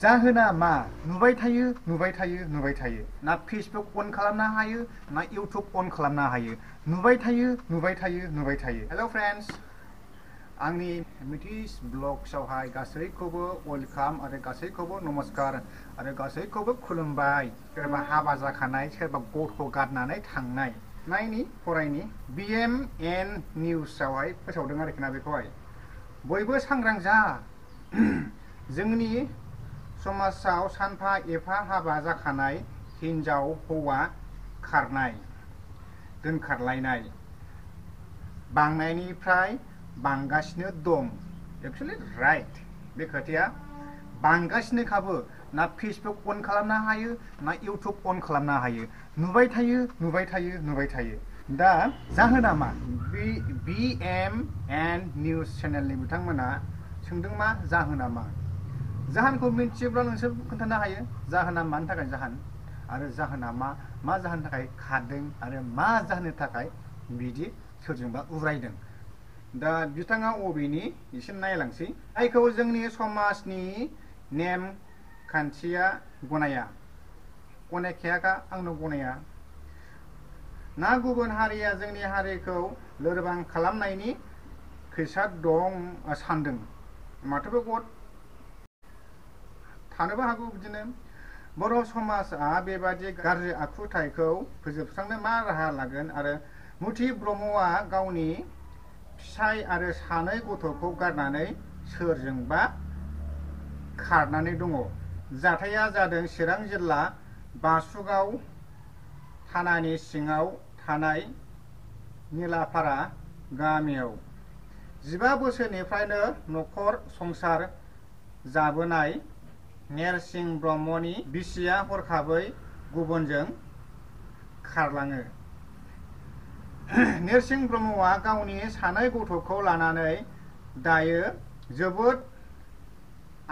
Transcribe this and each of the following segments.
जाहोना मा नुबाय थायो ना फेसबुक अन खालामनो हायो ना इउटुब अन खालामनो हायो नुबाय थायो हेलो फ्रेंड्स आंनि मिथिस ब्लग्सआवहाय गासैखौबो वेलकाम आरो गासैखौबो नमस्कार आरो गासैखौबो खुलुमबाय सोरबा हाबा जाखानाय सोरबा गथ' गारनानै थांनाय नायनि फरायनि BMN निउसआवहाय फोसावदों आरोखि ना बेखौहाय बयबो सांग्रां जा जोंनि समाजाव सानफा एफा हाबा जाखानाय हिनजाव हौवा खारनाय दोनखारलायनाय बांनायनिफ्राय बांगासिनो दं एक्चुअली राइट बे खोथाया बांगासिनोखाबो ना फेसबुक अन खालामनो हायो ना इउटुब अन खालामनो हायो नुबाय थायो दा जाहोना मा BMN निउस चेनेलनि बिथांमोना सोंदों मा जाहोना मा जाहोनखौ मिथियोब्ला नोंसोर खोन्थानो हायो जाहोना मानि थाखाय जाहोन आरो जाहोना मा जाहोननि थाखाय खारदों आरो मा जाहोननि थाखाय बिदि सोरजोंबा उरायदों दा बिथाङा अबेनि एसे नायलांसै जायखौ जोंनि समाजनि नेम खान्थिया गनायखायाखा आंनो गनाया ना गुबुन हारिया जोंनि हारिखौ लोरबां खालामनायनि खैसार दं सानदों माथो गद थानोबो हागौ बिदिनो बर' समाजआ बेबादि गाज्रि आखुथायखौ फोजोबस्रांनो मा राहा लागोन आरो मुथि ब्रह्मआ गावनि फिसाय आरो सानै गथ'खौ गारनानै सोरजोंबा खारनानै दङ जाथाया जादों चिरां जिल्ला बासुगाव थानानि सिङाव थानाय निलाफारा गामियाव 15 बोसोरनिफ्रायनो नखर संसार जाबोनाय नेरसिं ब्रह्मनि बिसिया हरखाबै गुबुनजों खारलाङो नेरसिं ब्रह्मआ गावनि सानै गथ'खौ लानानै दायो जोबोद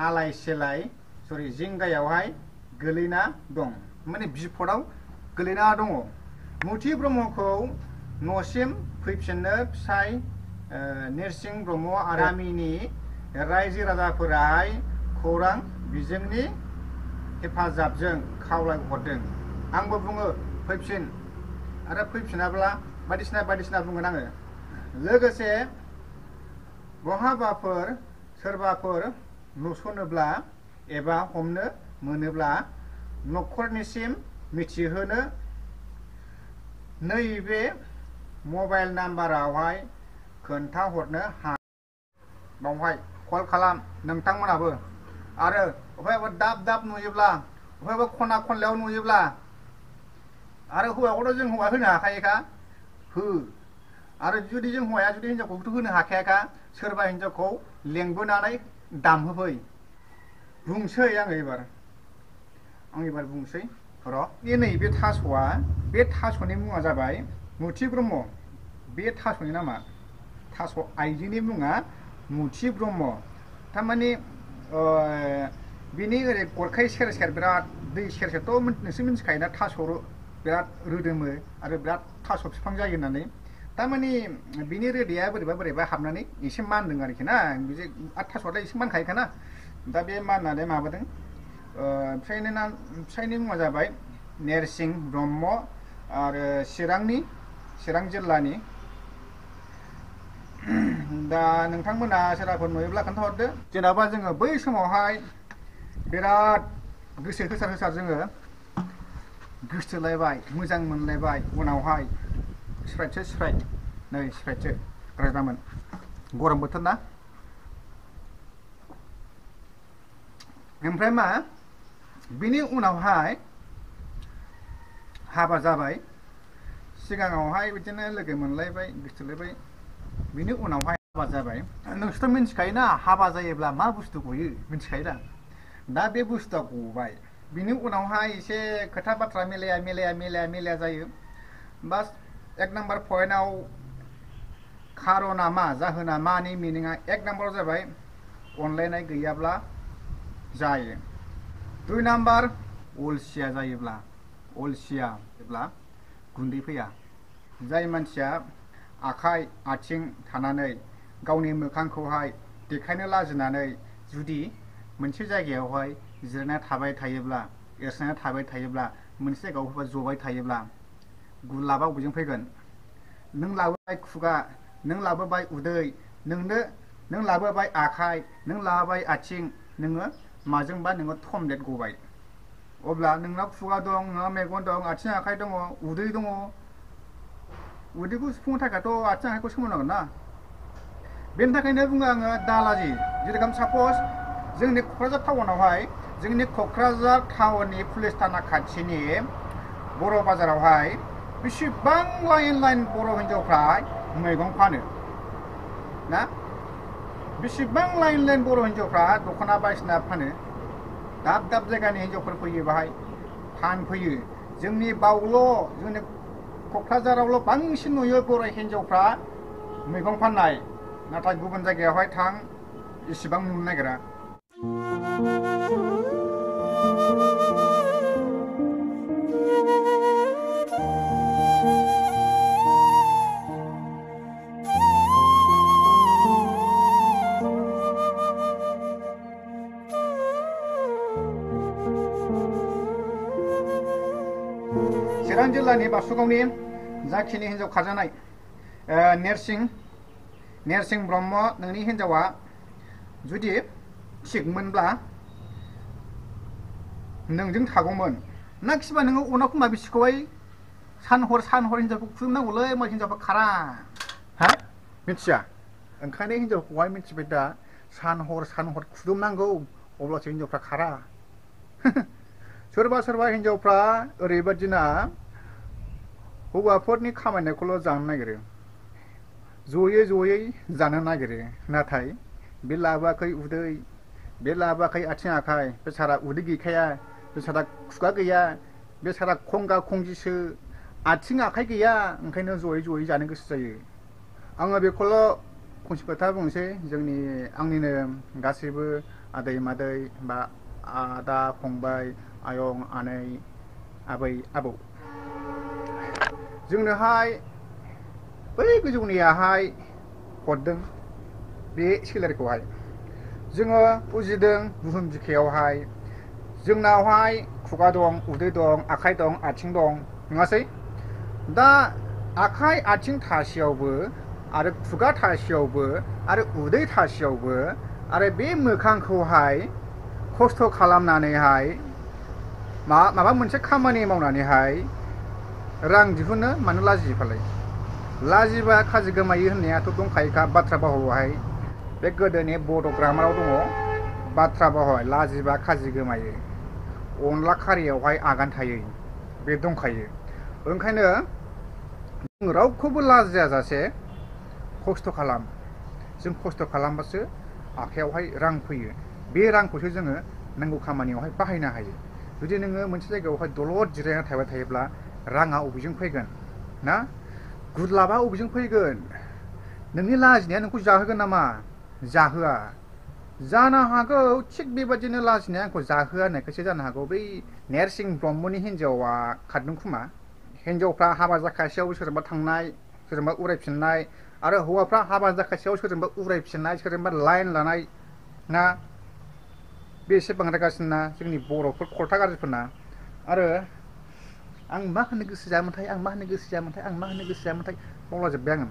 आलाय सिलाय जिंगायावहाय गोलैना दं माने बिपदआव गोलैना दङ मुथि ब्रह्मखौ न'सिम फैफिननो फिसाय नेरसिं ब्रह्म आरो गामिनि रायजो राजाफोराहाय खौरां बिजोंनि हेफाजाबजों खावलायहरदों आंबो बुङो फैफिन आरो फैफिनाब्ला बायदिसिना बुंगोन आङो लोगोसे बहाबाफोर सोरबाफोर नुसनोब्ला एबा हमनो मोनोब्ला नखरनिसिम मिथिहोनो नैबे मबाइल नाम्बारावहाय खोन्थाहरनो बावहाय कल खालाम नोंथांमोनाबो आरो अबेबा दाब नुयोब्ला अबेबा खना खनलायाव नुयोब्ला आरो हौवाखौथ' जों हौवा होनो हाखायोखा हो आरो जुदि जों हौवाया जुदि हिनजावखौथ' होनो हाखायाखा सोरबा हिनजावखौ लेंबोनानै दामहोफै बुंसै आं एबार बुंसै र' नैबे थास'आ बे थास'नि मुङा जाबाय मुथि ब्रह्म बे थास'नि नामा थास' आइजोनि मुङा मुथि ब्रह्म थारमाने बिनि ओरै गरखाय सेर बिराद दै सेरथ' नोंसोर मिथिखायोना थास' बिराद रोदोमो आरो बिराद थास' बिफां जायो होननानै थारमाने बिनि रोदाया बोरैबा हाबनानै एसे मानदों आरोखि ना आरो थास'आलाय एसे मानखायोखा ना दा बे माननानै माबादों फिसायनि मुङा जाबाय नेरसिं ब्रह्म आरो चिरां जिल्लानि दा नोंथांमोना सोरबाफोर नुयोब्ला खोन्थाहरदो जेनेबा जोङो बै समावहाय बिराद गोसो होसार जोङो गोसोथोलायबाय मोजां मोनलायबाय उनावहाय स्प्राइटसो रायजामोन गरम बोथोर ना ओमफ्राय मा बिनि उनावहाय हाबा जाबाय सिगाङावहाय बिदिनो लोगो मोनलायबाय गोसोथोलायबाय बिनि उनावहाय हाबा जाबाय नोंसोरथ' मिथिखायोना हाबा जायोब्ला मा बुस्थु गयो मिथिखायो दा बे बुस्थुआ गबाय बिनि उनावहाय एसे खोथा बाथ्रा मिलाया जायो बास 1 नाम्बार पइन्टआव खारना मा जाहोना मानि मिनिङा 1 नाम्बाराव जाबाय अनलायनाय गैयाब्ला जायो 2 नाम्बार अलसिया जेब्ला गुन्दै फैया जाय मानसिया आखाइ आथिं थानानै गावनि मोखांखौहाय देखायनो लाजिनानै जुदि मोनसे जायगायावहाय जिरायना थाबाय थायोब्ला एरसोना थाबाय थायोब्ला मोनसे जायगायाव जबाय थायोब्ला गुलाबा बबेजों फैगोन नों लाबोबाय खुगा नों लाबोबाय उदै नों लाबोबाय आखाइ नों लाबोबाय आथिं नोङो माजोंबा नोङो थमब्लेट गबाय अब्ला नोंनाव खुगा दं नोंनाव मेगन दं आथिं आखाइ दङ उदै दङ उदैखौ सुफुंनो थाखायथ' आथिं आखाइखौ सोमावनांगोन ना बेनि थाखायनो बुङो आङो दालाजि जेरेखम सापज जोंनि क'क्राझार टाउनावहाय जोंनि क'क्राझार टाउननि पुलिस थाना खाथिनि बर' बाजारावहाय बेसेबां लाइन बर' हिन्जावफ्रा मैगं फानो ना बेसेबां लाइन बर' हिन्जावफ्रा दख'ना बायदिसिना फानो दाब जायगानि हिन्जावफोर फैयो बाहाय फानफैयो जोंनि बावल' जोंनि क'क्राझारावल' बांसिन नुयो बर' हिन्जावफ्रा मैगं फाननाय नाथाय गुबुन जायगायावहाय थां इसेबां नुनो नागिरा चिरां जिल्लानि बासुगावनि जाखिनि हिन्जाव खारजानाय नेरसिं ब्रह्म नोंनि हिन्जावा जुदि थिगमोनब्ला नोंजों थागौमोन ना खिबा नोङो अनाखौ बिसिखौहाय सान हर हिन्जावखौ खुलुमनांगौलै मा हिन्जावफ्रा खारा हा मिथिया ओंखायनो हिन्जावखौहाय मिथिबाय दा सान हर खुलुमनांगौ अब्लासो हिन्जावफ्रा खारा सोरबा हिन्जावफ्रा ओरैबादिना हौवाफोरनि खामायनायखौल' जानो नागिरो जयै जानो नागिरो नाथाय बे लाबोआखै उदै बे लाबोआखै आथिं आखाइ बेसारा उदै गैखाया बेसारा खुगा गैया बेसारा खंगा खंजिसो आथिं आखाइ गैया ओंखायनो जयै जानो गोसो जायो आङो बेखौल' फंसे खोथा बुंनोसै आंनिनो गासैबो आदै मादै बा आदा फंबाय आयं आनै आबै आबौ जोंनोहाय बै गोजौनियाहाय हरदों बे सेलारिखौहाय जोङो उजिदों बुहुम बिखायावहाय जोंनावहाय खुगा दं उदै दं आखाइ दं आथिं दं नङासै दा आखाइ आथिं थासेयावबो आरो खुगा थासेयावबो आरो उदै थासेयावबो आरो बे मोखांखौहाय खस्थ' खालामनानैहाय माबा मोनसे खामानि मावनानैहाय रां दिहुनो मानो लाजियो फालाय लाजिबा खाजि गोमायो होननायाथ' दंखायोखा बाथ्रा भावावहाय बे गोदोनि बड' ग्रामाराव दङ बाथ्रा भावावहाय लाजिबा खाजि गोमायो अनला खारियावहाय आगान थायो बे दंखायो ओंखायनो जों रावखौबो लाजियाजासे खस्थ' खालाम जों खस्थ' खालामबासो आखायावहाय रां फैयो बे रांखौसो जोङो नांगौ खामानियावहाय बाहायनो हायो जुदि नोङो मोनसे जायगायावहाय दलद जिरायना थाबाय थायोब्ला राङा अबेजों फैगोन ना गुरलाबा अबेजों फैगोन नोंनि लाजिनाया नोंखौ जाहोगोन नामा जाहोआ जानो हागौ थिग बेबादिनो लाजिनाया आंखौ जाहोआ होननायखायसो जानो हागौ बै नेरसिं ब्रह्मनि हिन्जावा खारदों खोमा हिन्जावफ्रा हाबा जाखासेयाव सोरजोंबा थांनाय सोरजोंबा उरायफिननाय आरो हौवाफ्रा हाबा जाखासेयाव सोरजोंबा उरायफिननाय सोरजोंबा लाइन लानाय ना बे एसे बांद्रायगासिनो ना जोंनि बर'फोर खलथा गाज्रिफोरना आरो आं मा होननो गोसो जायामोनथाय बावलाजोब्बाय आङो